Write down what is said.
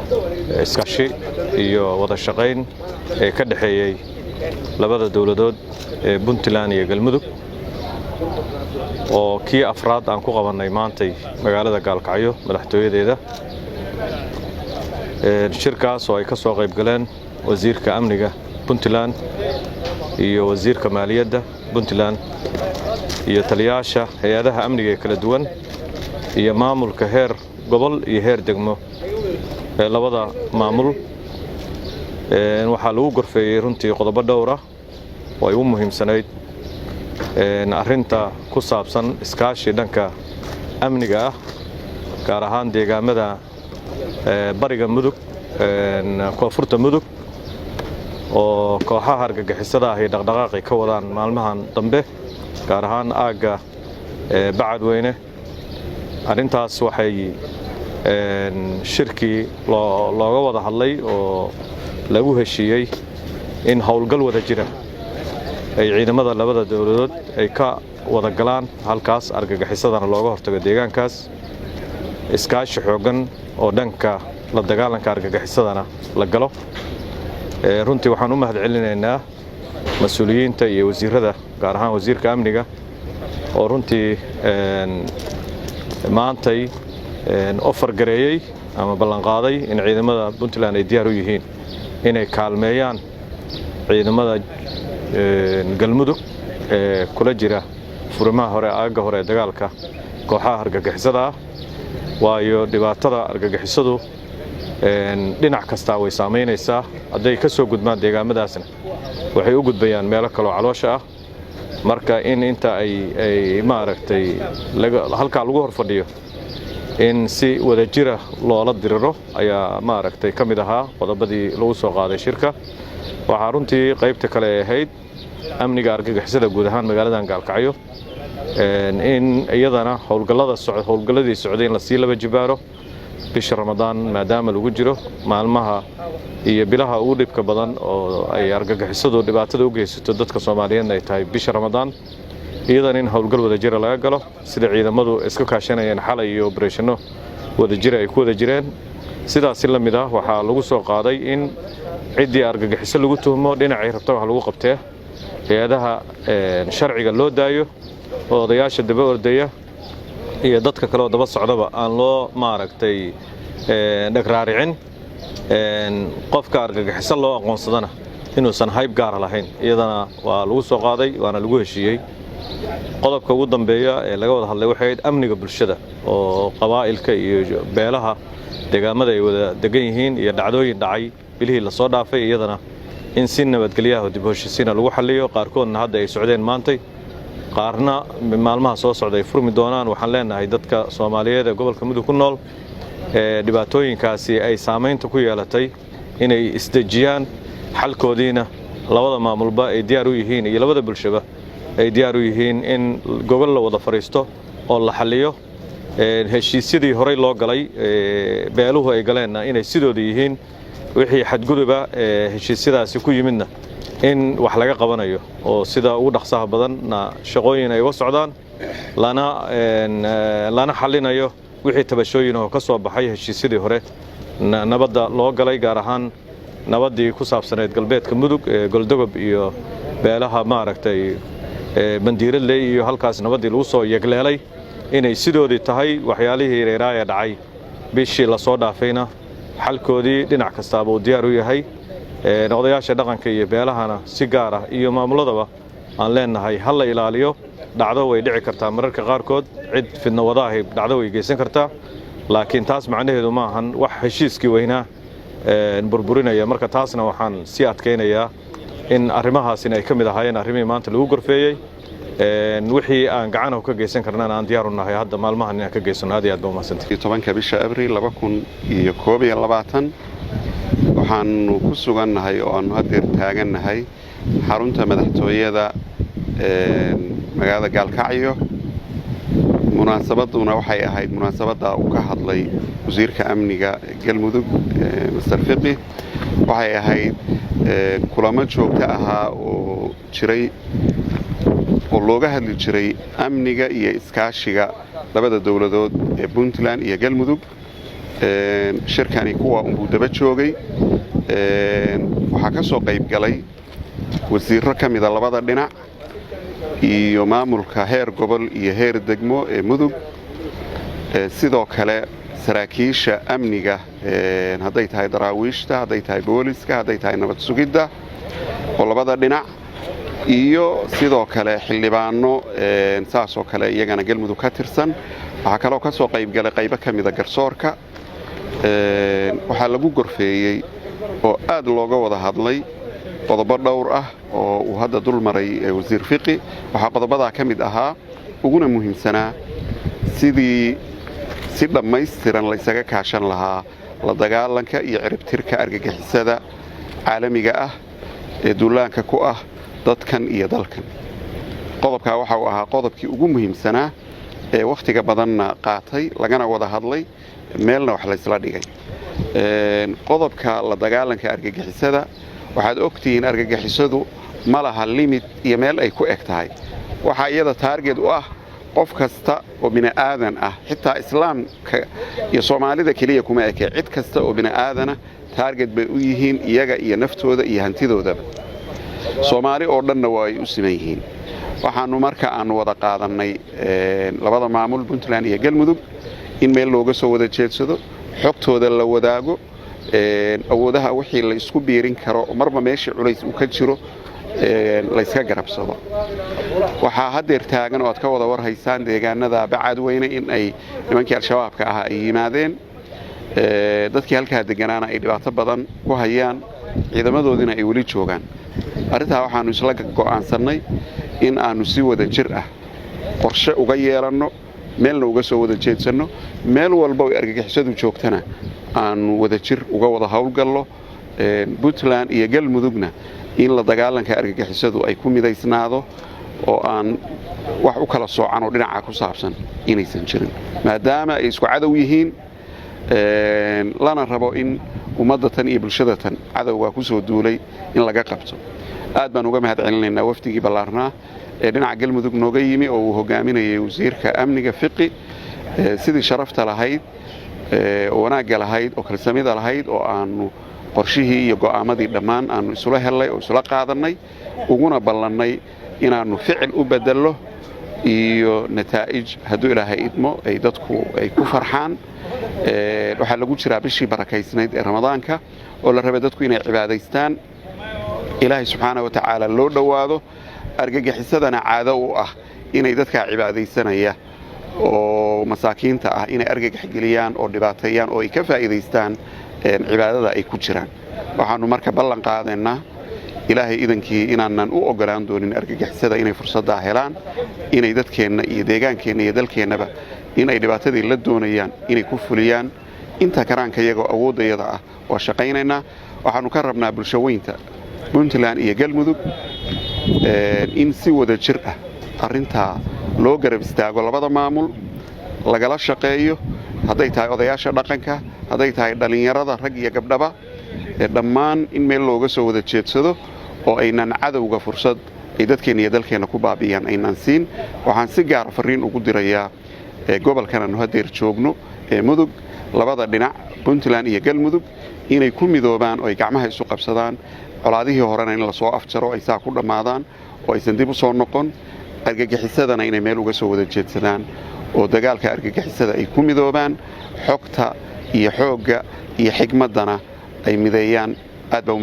Iskaashi iyo wada shaqayn ee ka dhexeeyey labada dowladood ee Puntland iyo Galmudug, oo kii afraad aan ku qabannay maantay magaalada Gaalkacyo madaxtooyadeeda. Shirkaas oo ay ka soo qayb galeen wasiirka amniga Puntland iyo wasiirka maaliyadda Puntland iyo taliyaasha hay-adaha amniga ee kala duwan iyo maamulka heer gobol iyo heer degmo ee labada maamul, waxaa lagu gorfeeyey runtii qodobo dhowr ah oo ay u muhiimsanayd arrinta ku saabsan iskaashi dhanka amniga ah, gaar ahaan deegaamada bariga Mudug, koonfurta Mudug, oo kooxaha argagixisada ah ay dhaqdhaqaaqay ka wadaan maalmahan dambe, gaar ahaan aagga Bacadweyne. Arrintaas waxay shirkii looga wada hadlay oo lagu heshiiyey in howlgal wada jira ay ciidamada labada dowladood ay ka wada galaan halkaas, argagixisadana looga hortago deegaankaas, iskaashi xooggan oo dhanka la dagaalanka argagixisadana la galo. Runtii waxaan u mahad celinaynaa mas-uuliyiinta iyo wasiirada, gaar ahaan wasiirka amniga, oo runtii maantay offer gareeyey ama ballanqaaday in ciidamada Puntland ay diyaar u yihiin inay kaalmeeyaan ciidamada Galmudug ee kula jira furimaha hore, aagga hore ee dagaalka kooxaha argagixisada ah, waayo dhibaatada argagixisadu dhinac kastaa way saamaynaysaa. Hadday ka soo gudbaan deegaamadaasna, waxay u gudbayaan meelo kaloo caloosha ah. Marka in inta ay maaragtay halkaa lagu hor fadhiyo in si wadajira loola diriro ayaa maaragtay ka mid ahaa qodobadii lagu soo qaaday shirka. Waxaa runtii qaybta kale ay ahayd amniga, argagixisada guud ahaan magaaladan Gaalkacyo, in iyadana howlgalladii socday in lasii laba jibaaro bisha Ramadaan, maadaama lagu jiro maalmaha iyo bilaha ugu dhibka badan oo ay argagixisadu dhibaatada u geysato dadka Soomaaliyeedna ay tahay bisha Ramadaan, iyadana in howlgal wadajira laga galo, sida ciidamadu iska kaashanayeen xalay iyo obereshanno wadajira ay ku wada jireen. Sidaasi la mid ah waxaa lagu soo qaaday in ciddii argagixiso lagu tuhmo, dhinacay rabta wax lagu qabtee, hay-adaha sharciga loo daayo, oo odayaasha daba ordaya iyo dadka kale oo daba socdaba aan loo maaragtay dhagraaricin, qofka argagixiso loo aqoonsadana inuusan hayb gaara lahayn. Iyadana waa lagu soo qaaday waana lagu heshiiyey. Qodobka ugu dambeeya ee laga wada hadlay waxay ahayd amniga bulshada oo qabaa'ilka iyo beelaha deegaamada ay wada degan yihiin iyo dhacdooyin dhacay bilihii lasoo dhaafay, iyadana in si nabadgelyaha dib heshiisiina lagu xalliyo. Qaarkoodna hadda ay socdeen maantay, qaarna maalmaha soo socda ay furmi doonaan. Waxaan leenahay dadka Soomaaliyeed ee gobolka Mudug ku nool ee dhibaatooyinkaasi ay saamaynta ku yeelatay inay isdejiyaan, xalkoodiina labada maamulba ay diyaar u yihiin iyo labada bulshaba ay diyaar u yihiin in gogol la wada fadhiisto oo la xalliyo. Heshiisyadii horey loo galay, beeluhu ay galeenna, inay sidooda yihiin, wixii xadguduba heshiisyadaasi ku yimidna in wax laga qabanayo oo sida ugu dhaqsaha badanna shaqooyin ay uga socdaan, lana xallinayo wixii tabashooyin oo ka soo baxay heshiisyadii hore nabadda loo galay, gaar ahaan nabaddii ku saabsaneyd galbeedka Mudug ee Goldogob iyo beelaha maaragtay Bandiiradley iyo halkaas nabaddii lagu soo yegleelay inay sidoodii tahay. Waxyaalihii reeraaya dhacay bishii lasoo dhaafayna xalkoodii dhinac kastaaba uu diyaar u yahay. Odayaasha dhaqanka iyo beelahana si gaar ah iyo maamuladaba aan leenahay ha la ilaaliyo. Dhacdo way dhici kartaa mararka qaarkood, cid fidno wadaahay dhacdo way geysan kartaa, laakiin taas macnaheedu ma ahan wax heshiiskii weynaa burburinaya. Marka taasna waxaan sii adkaynayaa in arrimahaasina ay ka mid ahaayeen arrimihii maanta lagu gorfeeyey. Wixii aan gacanahu ka geysan karnana aan diyaar u nahay hadda maalmahan inaan ka geysano. Aad iyo aad ba umahadsantay. 10-ka bisha Abriil 2021 waxaanu ku sugannahay oo aanu haddeer taagannahay xarunta madaxtooyada magaalada Gaalkacyo. Munaasabaduna waxay ahayd munaasabadda uu ka hadlay wasiirka amniga Galmudug, Mister Fiqi. Waxay ahayd kulamo joogto ahaa oo jiray oo looga hadli jiray amniga iyo iskaashiga labada dowladood ee Puntland iyo Galmudug. Shirkani kuwa unbuu daba joogay. Waxaa ka soo qayb galay wasiirro ka mida labada dhinac iyo maamulka heer gobol iyo heer degmo ee Mudug, sidoo kale saraakiisha amniga, hadday tahay daraawiishta, hadday tahay booliska, hadday tahay nabad sugidda oo labada dhinac, iyo sidoo kale xildhibaano saasoo kale iyagana Galmudug ka tirsan. Waxaa kaloo ka soo qayb galay qaybo ka mida garsoorka. Waxaa lagu gorfeeyey oo aad looga wada hadlay qodobo dhowr ah oo uu hadda dul maray Wasiir Fiqi. Waxaa qodobadaa ka mid ahaa, uguna muhiimsanaa, sidii si dhammaystiran laysaga kaashan lahaa la dagaalanka iyo ciribtirka argagixisada caalamiga ah ee duulaanka ku ah dadkan iyo dalkan. Qodobkaa waxa uu ahaa qodobkii ugu muhiimsanaa ee wakhtiga badanna qaatay, lagana wada hadlay, meelna wax laysla dhigay. Qodobka la dagaalanka argagixisada, waxaad ogtihiin argagixisadu ma laha limit iyo meel ay ku eg tahay. Waxaa iyada target u ah qof kasta oo bini'aadan ah, xitaa Islaamka iyo Soomaalida keliya kuma eke. Cid kasta oo bini'aadana target bay u yihiin, iyaga iyo naftooda iyo hantidoodaba. Soomaali oo dhanna waa ay u siman yihiin. Waxaannu marka aanu wada qaadannay labada maamul, Puntland iyo Galmudug, in meel looga soo wada jeedsado, xogtooda la wadaago, awoodaha wixii la isku biirin karo, marba meeshii culays uu ka jiro layska garabsado. Waxaa haddeer taagan oo aad ka wada warhaysaan deegaanada Bacaadweyne in ay nimankii Al-Shabaabka ahaa ay yimaadeen, dadkii halkaa deganaana ay dhibaato badan ku hayaan, ciidamadoodiina ay weli joogaan. Arrintaa waxaannu isla go'aansannay in aannu si wada jir ah qorshe uga yeelanno, meelna uga soo wada jeedsanno, meel walba oy argagixisadu joogtana aannu wada jir uga wada howlgallo. Puntland iyo Galmudugna in la dagaalanka argagixisadu ay ku midaysnaado oo aan wax u kala soocan oo dhinaca ku saabsan inaysan jirin, maadaama ay isku cadow yihiin, lana rabo in ummadda tan iyo bulshada tan cadowgaa ku soo duulay in laga qabto. Aad baan uga mahad celinaynaa wafdigii ballaarnaa ee dhinaca Galmudug nooga yimi oo uu hogaaminayay Wasiirka Amniga Fiqi, sidii sharafta lahayd oo wanaagga lahayd oo kalsamida lahayd oo aanu qorshihii iyo go'aamadii dhammaan aanu isula hellay oo isula qaadannay, uguna ballannay inaannu ficil u bedello iyo nataa'ij, hadduu Ilaahay idmo, ay dadku ay ku farxaan. Waxaa lagu jiraa bishii barakaysnayd ee Ramadaanka oo la rabay dadku inay cibaadaystaan, Ilaahay subxaana wa tacaala loo dhowaado. Argagixisadana caado u ah inay dadkaa cibaadaysanaya oo masaakiinta ah inay argagax geliyaan oo dhibaateeyaan oo ay ka faa'iidaystaan cibaadada ay ku jiraan. Waxaannu marka ballan qaadaynaa, Ilaahay idankii, inaanan u ogolaan doonin argagixisada inay fursaddaa helaan, inay dadkeenna iyo deegaankeenna iyo dalkeennaba inay dhibaatadii la doonayaan inay ku fuliyaan. Inta karaanka iyagoo awooddayada ah waa shaqaynaynaa. Waxaannu ka rabnaa bulshaweynta Puntland iyo Galmudug in si wada jir ah arrintaa loo garab istaago, labada maamul lagala shaqeeyo, hadday tahay odayaasha dhaqanka, hadday tahay dhallinyarada, rag iyo gabdhaba, dhammaan in meel looga soo wada jeedsado oo aynan cadowga fursad ay dadkeenna iyo dalkeenna ku baabi'iyaan aynan siin. Waxaan si gaara farriin ugu dirayaa gobolkan aanu haddeer joogno ee Mudug, labada dhinac, Puntland iyo Galmudug, inay ku midoobaan oo ay gacmaha isu qabsadaan, colaadihii horena in lasoo afjaro, ay saa ku dhammaadaan oo aysan dib u soo noqon, argagixisadana inay meel uga soo wada jeedsadaan oo dagaalka argagixisada ay ku midoobaan, xogta iyo xoogga iyo xigmaddana ay mideeyaan. Aad baa.